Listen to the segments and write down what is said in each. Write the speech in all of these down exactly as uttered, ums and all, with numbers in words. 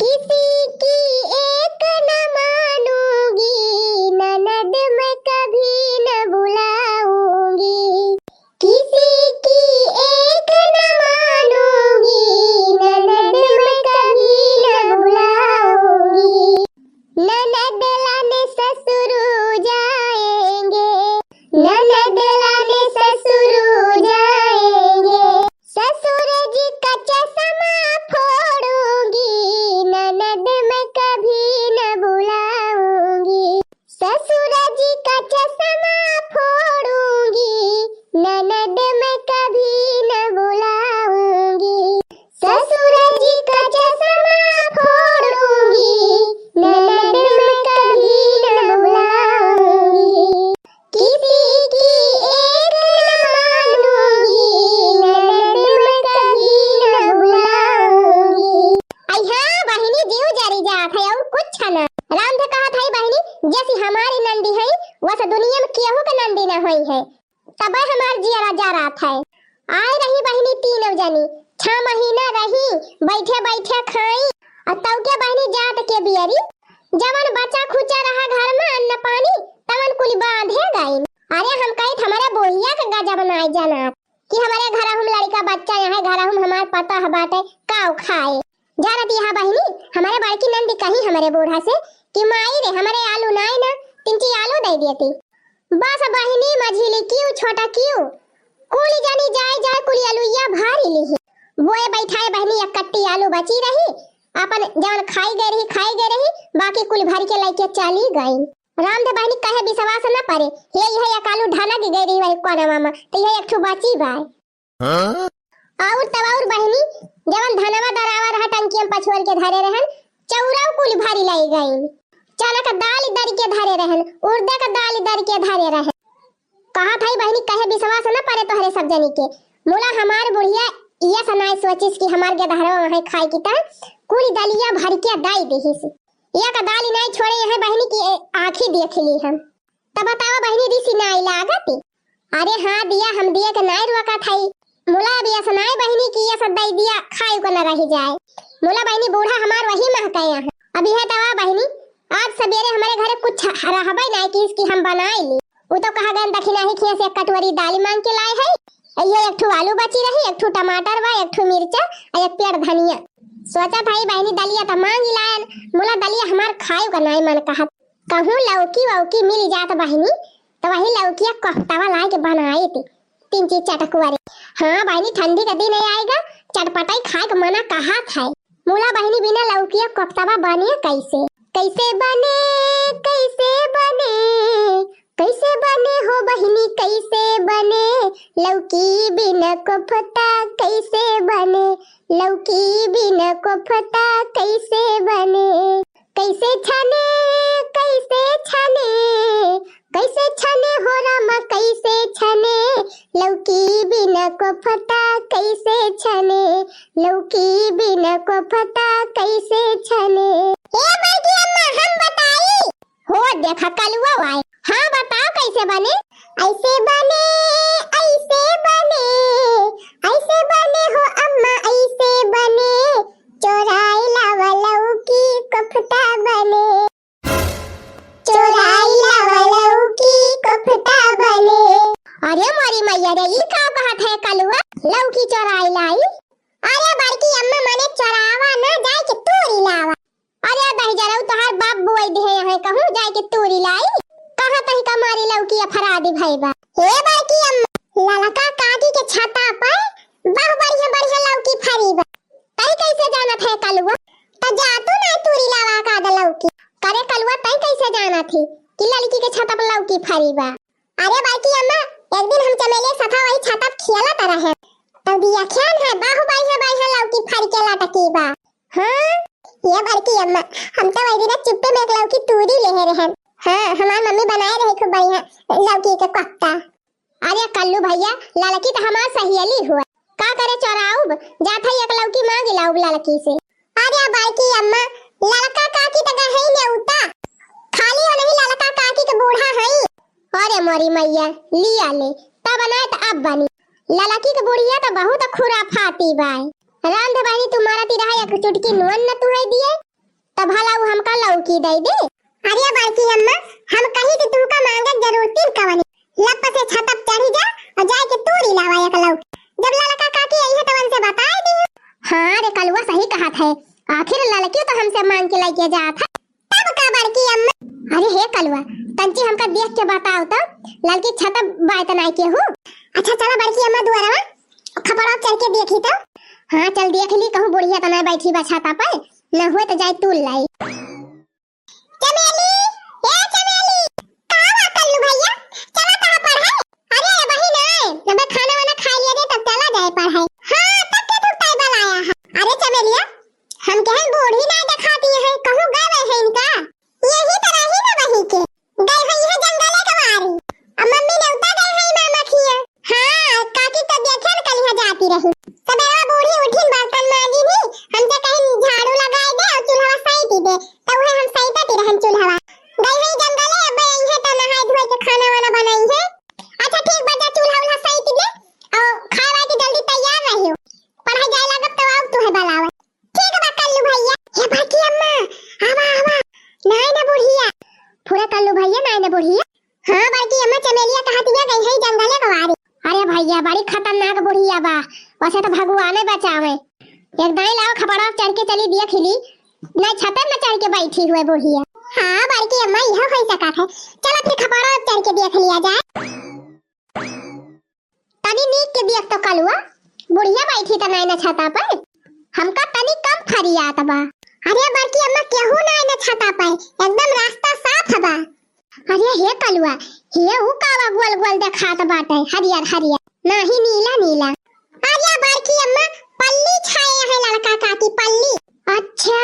किसी की एक न मानूंगी, ननद मैं कभी न बुलाऊंगी। किसी की एक न मानूंगी, ननद मैं कभी न बुलाऊंगी। ननद लाने ससुर जाएंगे, ननद लाने ससुर जाएंगे। ससुर जी का चश्मा फोड़ूंगी, ननद मैं कभी न बुलाऊंगी। ससुर जी का चश्मा फोड़ूंगी, ननद मैं कभी न बुलाऊंगी। ससुर जी का चश्मा फोड़ूंगी, ननद मैं कभी न बुलाऊंगी। किसी की एक न मानूंगी, ननद मैं कभी न बुलाऊंगी। अइहा बहिनी, जीव जरी जात है और कुछ ना। रामधे कहत है बहिनी, जैसी हमारी नंदी है, वैसे दुनिया में केहू के नंदी ना होई है। तबे हमार जियरा जरात है। आए रही बहिनी तीनों जनी, छह महीना रही, बैठे बैठे खाई, और तब के बहिनी जात के बियरी, जवन बचा खुचा रहा घर में अन्न पानी, तवन कुल बांधे गई। अरे हम कहित हमरे बोहिया के गजब नाई जनात, कि हमरे घर हम लड़का बच्चा यहाँ, घर हम हमार पता है बाटे, काव खाए। जानत यह बहिनी, हमरे बड़की नंदी कही हमरे बूढ़ा से कि माई रे, हमरे आलू नाई ना, तिनची आलू दे देती। बस बहिनी, मझिली क्यों, छोटा क्यों, कुल जनी जाए जाए कुल आलूया भारी लिही। बोए बैठाए बहिनी, एक कट्टी आलू बची रही, अपन जवन खाई गए रही, खाई गए रही, बाकी कुल भर के लेके चली गई। रामधे बहिनी कहे विश्वास न परे, हे यह एक आलू ढनक गए रही वही कोनवा में, तो यह एक ठो बची बाय। हाँ? और तब और बहिनी, जवन धनवा दरावा रहा टंकिया में पछोर के धरे रहन, चौरा कुल भारी लाई गई। चना का दाल दर के धरे रहन, उड़दा का दाल दर के धरे रहन। कहा था बहिनी, कहे विश्वास न परे तोहरे सब जनी के। मुला हमार बुढ़िया ये सनाई सोचिस कि हमार गेदहरवा वहाँ खाए की ता कुल दलिया भर के दाई देहिस। एक दाल नाई छोड़े यहाँ बहिनी की आँखी देख ली हम। तब बतावा बहिनी, रिसी नाई लागत? अरे हाँ दिया, हम दिया के नाई रोकत हई। मुला अब यस नाई बहिनी कि यस दई दिया खाए को न रह जाए। मुला बहिनी बूढ़ा हमार वही महकाए यहाँ। अब यह दवा बहिनी, आज सवेरे हमारे घरे कुछ रहबे नाई कि इसकी हम बनाई ली। वो तो कहा गए दखिना ही खिया से एक कटोरी दाल मांग के लाए है। ये एक ठो आलू बची रही, एक ठो टमाटर बा, एक ठो मिर्चा और एक पेड़ धनिया। सोचा था बहिनी दलिया तो मांग ही लायन, मुला दलिया हमार खाए का नाई मन कहत। कहूँ लौकी वौकी मिल जात बहिनी, तो वही लौकिया कोफ्तावा लाए के बनाए थे। तीन चीज चटकुआ रे। हाँ बहिनी, ठंडी का दिन आएगा, चटपटाई खाए के मना कहा था। मुला बहिनी बिना लौकिया कोफ्तावा बने कैसे? कैसे बने, कैसे बने, कैसे बने हो बहिनी, कैसे बने? लौकी बिना कोफ्ता कैसे बने? लौकी बिना कोफ्ता कैसे बने? कैसे छने, कैसे छने, कैसे छने हो रामा, कैसे छने? लौकी बिना कोफ्ता कैसे छने? लौकी बिना कोफ्ता कैसे छने? ए बड़की अम्मा, हम बताई। हो देखा कलुआ आए। हाँ बताओ कैसे बने? ऐसे बने, ऐसे बने, ऐसे बने हो अम्मा, ऐसे बने। चोराई लावा लौकी कोफ्ता बने। चोराई लावा लौकी कोफ्ता बने। अरे मोरी मैया रे, ई का कहत है कलुआ? लौकी चोराई लाई? अरे बड़की अम्मा, मने चोरावा ना, जाए के तूरी लावा। अरे दहिजरऊ, तोहार बाप बोई दिहे हैं, कहूँ जाए के तूरी लाई? कहाँ तही का मारी लौकी अफरादी भई बा? हे बड़की अम्मा, ललका काकी के छता पर बहु बढ़िया बढ़िया लौकी फरी बा। तई कैसे जानत है कलुआ? त जा तू ना तूरी लावा का द लौकी। करे कलुआ, तई कैसे जानत ही कि ललकी के छता पर लौकी फरी बा? अरे बड़की अम्मा, एक दिन हम चमेली सथा वही छता पर खेलत रहे, तब दिया ख्याल है बहु बढ़िया बढ़िया लौकी फरी के लटकी बा। हाँ, ये बड़की अम्मा, हम तो वही दिन चुप्पे में एक लौकी तूरी लेहे रहन। हाँ, हमार मम्मी बनाए रहे खूब बढ़िया लौकी के कोफ्ता। अरे कल्लू भैया, ललकी तो हमार सहेली हुआ, का करे चोराउब? जात है एक लौकी मांग लाउब ललकी से। अरे बड़की अम्मा, ललका काकी तो गहई नेउता, खाली हो नहीं ललका काकी के बूढ़ा हई। अरे मोरी मैया, लिया ले, तब बनाए त अब बनी। ललकी के बुढ़िया त बहुत खुराफाती बाय। रांध बहिनी तुम्हारा तिरहा एक चुटकी नून न तुहै दिए। त भला उ हमका लौकी दइ दे। अरे बड़की अम्मा, हम कही कि तुमका मांगे जरूरत ही कवनी। लप से छतप चढ़ी जा अउर जाए के तूरी लावा एक लौकी। जब ललका काकी अइहे तब उनसे बताए दी। हाँ रे कलुआ, सही कहत है, आखिर ललकियो तो हमसे मांग के लइके जात है। तब का बड़की अम्मा? अरे हे कलुआ, तंची हमका देख के बताओ तो, ललकी छतप बाय त नाई केहू। अच्छा चला बड़की अम्मा दुआरवा खपड़वा चढ़ के देखी तो। हाँ चल देख ली, कहूँ बुढ़िया त नाई बैठी बा छाता पर, न हुए तो जाए तूल लाई। चमेली, ए चमेली, का बा कल्लू भैया? चला कहाँ पढ़ाई? अरे वही ना, जब खाना वाना खा लिया दे तब चला जाए पढ़ाई। हाँ, तब के तू ताई बलाया है। अरे चमेलिया, हम कहन बूढ़ी ना दिखाती है, कहूँ गए है इनका? यही तरह ही ना वही के। गए है यह जंगले के वारी। अब मम्मी ने उतर गए है मामा खिया। हाँ, काकी तो देखे न कल यहाँ जाती रही। सबेरवा बूढ़ी उठिन बर्तन मांजिन ही, हमसे कहिन झाड़ू लगाए दे अउर चूल्हा सैंत दे। तो उहे हम सैंतत ही रहन चूल्हा। गई है जंगले, अब आई है तो नहाए धोए के खाना वाना बनाई है। अच्छा ठीक बा, जा चूल्हा उल्हा सैंत दे अउर खाए वाए के जल्दी तैयार रहियो। पढ़ाई जाए लागब तो आउब तुहे बलावे। ठीक बा कल्लू भैया। हे बड़की अम्मा, आवा आवा। नाई ना बुढ़िया। पूरा कल्लू भैया, नाई ना बुढ़िया। हाँ बड़की अम्मा, चमेलिया कहतिया गई है जंगले के वारी। अरे भैया, बड़ी खतरनाक बुढ़िया बा, वैसे तो भगवाने बचावे। एक दाई लाओ खपड़वा चढ़ के चली दिया खिली, नहीं छतन में चढ़ के बैठी हुए बुढ़िया। हाँ बड़की अम्मा, यह हो सकत है। चलो फिर खपड़वा चढ़ के देख लिया जाए। तनी नीक के देख तो कलुआ, बुढ़िया बैठी त नाई न छाता पर, हमका तनी कम फरियात बा। अरे बड़की अम्मा, केहू नाई न छाता पर, एकदम रास्ता साफ बा। अरे हे कलुआ, हे ऊ कावा गोल गोल देखात बाटे, हरियर हरियर, नाही नीला नीला। अरे बड़की अम्मा, पल्ली छाए है ललका काकी, पल्ली। अच्छा,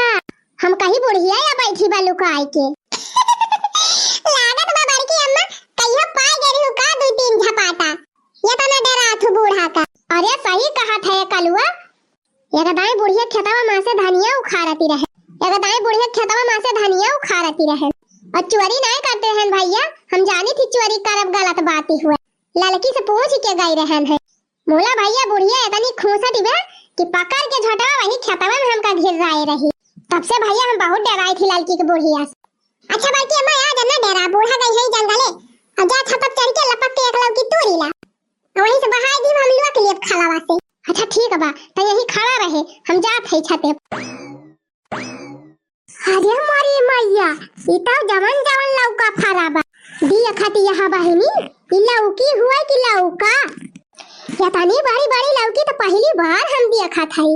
हम कही बुढ़िया या बैठी बा लुकाए के। लागत बा बड़की अम्मा, कहियो पाए गई हो का दू तीन झपाटा। ये तना डरात हूँ बूढ़ा का। अरे सही कहत है कलुआ, एक दाई बुढ़िया खेतवा मा से धनिया उखाड़ती रहे, एक दाई बुढ़िया खेतवा मा से धनिया उखाड़ती रहे। अउर चोरी नाई करते हैं भैया, हम जानी थी चोरी करब गलत बात ही हुए। ललकी से पूछ के गई रहन है। मोला भैया बुढ़िया इतनी खूंसटी बा कि पकड़ के झोंटवा वही खेतवा में हमका घिर्राए रही। तब से भैया हम बहुत डराई थी ललकी के बुढ़िया से। अच्छा बड़की अम्मा, आ जा ना डेरा, बूढ़ा गई है जंगले। अब जा छतप चढ़ के लपक के एक लौकी तूरी ला। और वहीं से बहाई दी हम लोग के लिए खलावा से। अच्छा ठीक बा, त यही खड़ा रहे, हम जात है छते। अरे मोरी मैया, ई त जवन जवन लौका फरा बा। दिया खाती यहाँ बहिनी, ई लौकी हुआ कि लौका? इतनी बड़ी बड़ी लौकी त पहली बार हम दिया खात हई।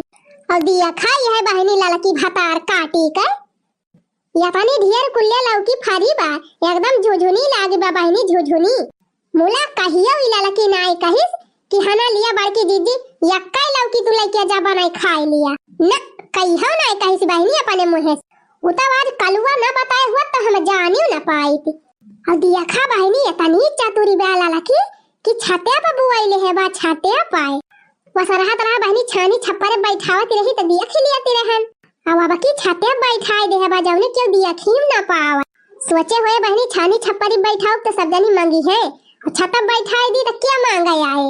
और दिया खा यह बहिनी ललकी भतार काटी के। यतनी ढेर कुल्ले लौकी फरी बा, एकदम झुझुनी लागी बा बहिनी, झुझुनी। मुला कहियो ई ललकी नाई कहिस कि हना लिया बड़की जीजी, यक्का लौकी तू लइके जा बनाई खाए लिया। न, कहियो नाई कहिस बहिनी अपने मुँहे से। उ तब आज कलुआ न बताए हुआ त हम जानियो न पाइत। और दिया खा बहिनी इतनी चतुरी बा ललकी कि छते पर बुआई ले है बा, छते पाए। वस रहत रहा बहिनी, छानी छप्परे बैठावत रही त दिया खिलियाती रहन। अब अब की छते बैठाए दे हबा, जौने केहू दिया खीम ना पावा। सोचे हुए बहिनी, छानी छप्परी बैठाउब त सब जनी मंगी है, और छत बैठाए दी त क्या मांगे आए।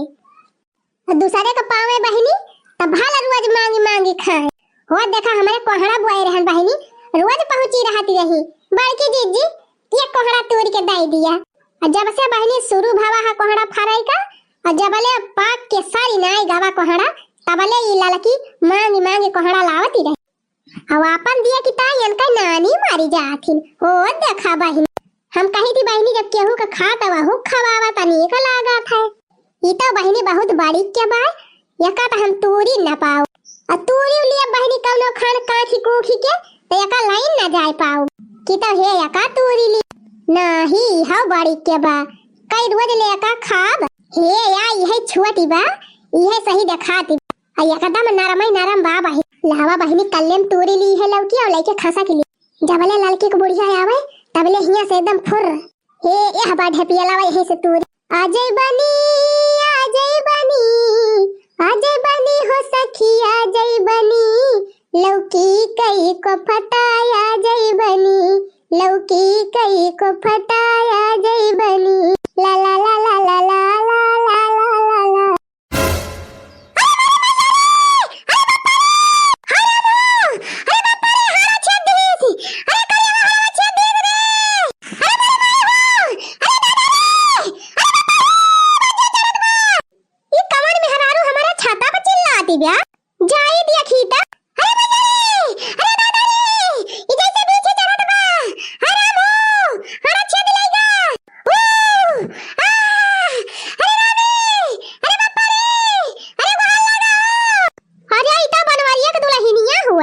और दूसरे के पावे बहिनी, त भला रोज मांगी मांगी खाए। हो देखा, हमरे कोहड़ा बुआई रहन बहिनी, रोज पहुंची रहती रही। बड़की जीजी, ये कोहड़ा तोड़ के दे दिया। और जब से बहिनी शुरू भवा है कोहड़ा फराई का, और जबले पाक के सारी नाई गवा कोहड़ा, तबले ई ललकी मांगी मांगी कोहड़ा लावती रही। अब आपन दिया कि ताई इनका नानी मारी जाथिन। ओ देखा बहिनी, हम कही थी बहिनी, जब केहू का खात वहू खवावा त नीक लागत है। ई तो बहिनी बहुत बड़ी के बा, एका त हम तूरी न पाओ। आ तूरी लिया बहिनी कौनो खान काखी कूखी के, त एका लाइन न जाए पाओ। कि तो हे एका तूरी ली। नाही, हौ बड़ी के बा। कई रोज ले एका खाब। हे या, इहे छुअती बा, इहे सही देखाती बा। आ एकदम नरमई नरम बा बहिनी। लावा बहिनी, कल्ले में तूरी ली है लौकी और लइके खसा के ली। जबले ललकी के बुढ़िया आवे, तबले हियां से एकदम फुर्र। हे, एह बा ढेपिया, लावा यहीं से तूरी। आ जई बनी, आ जई बनी, आ जई बनी हो सखी, आ जई बनी। लौकी कई को फटाया जई बनी, लौकी कई को फटाया जई बनी। ला ला ला ला ला ला ला ला ला ला ला। अरे बाप रे, अरे बाप रे, हाड़ा छेद दिहिस,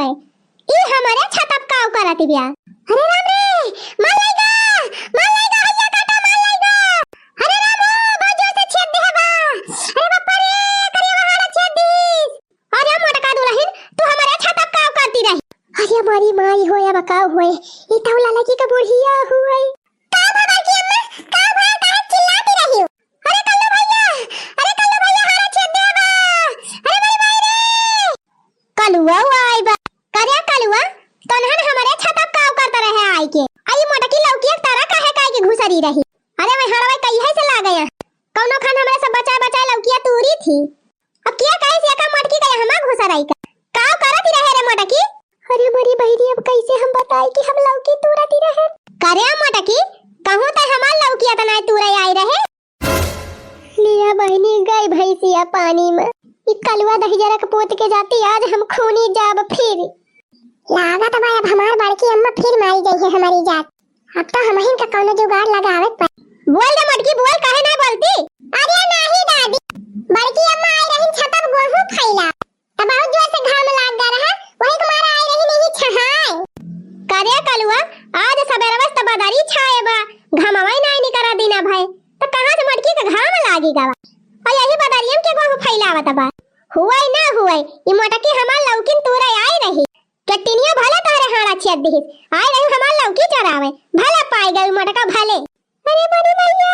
ई हमरे छतप काव करत बिया। अरे राम रे, मार लाइगा, मार लाइगा, हइया काटा, मार लाइगा। अरे राम, बहुत जोर से छेद दिहे बा। अरे बाप रे, करिया बहारा छेद दिस। अरे मोटका दुलहिन, तू हमरे छतप काव करती रही? अरे मोरी माई होय, अब काव होय, ई तौला लगी का बुढ़िया होय। का भवा की अम्मा, का भवा, काहे चिल्लाती रही हो? अरे कल्लू भइया, अरे कल्लू भइया, हारा छेद दिहे बा। अरे मोरी माई रे। कलुआ आई बा। करे कलुआ, तनहन हमरे छतप काव करत रहे आई के। आई मोटकी लौकिया के तरह काहे काहे के घुसरी रही? अरे मैं हड़वे कहिए से लागे हैं। कौनो खान हमरे सब बचाए बचाए लौकिया तूरी थी। अब किया कहे से एका मोटकी के हमा घुसर आई का? काव करत ही रहे रे मोटकी? अरे मोरी बहिनी, अब कैसे हम बताई कि हम लौकी तूरत ही रहे? करे मोटकी, कहूँ त हमार लौकिया त नाय तूरे आई रहे। लिया बहिनी, गई भैंसिया पानी में। ई कलुआ दहिजरा के पोत के जाती, आज हम खूनी जाब फिर। लागत बा अब हमार बड़की अम्मा फिर मारी गई है हमारी जात। अब तो हमहिन का कौनो जुगाड़ लगावे पर। बोल रे मोटकी, बोल, काहे ना बोलती? अरे नाही दादी, बड़की अम्मा आई रही छतप गोहूं फैला, त बहुत जोर से घाम लाग गया रहा, वही के मारा आई रही नहीं छहाए। करे कलुआ, आज सबेरवा से त बदरी छाए बा, घमवा ही नाई निकरा दिना भय, त कहाँ से मोटकी के घाम लागी गवा? और यही बदरियम के गोहूं फैलावत बा। हुए ना हुए, ई मोटकी हमार लौकिन तूरे आई रही। के टिनिया भले तोहरे हाड़ा छेद दिहिस, आई रही हमार लौकी चरावे, भले पाई गई मोटका भले। अरे बड़ी मैया,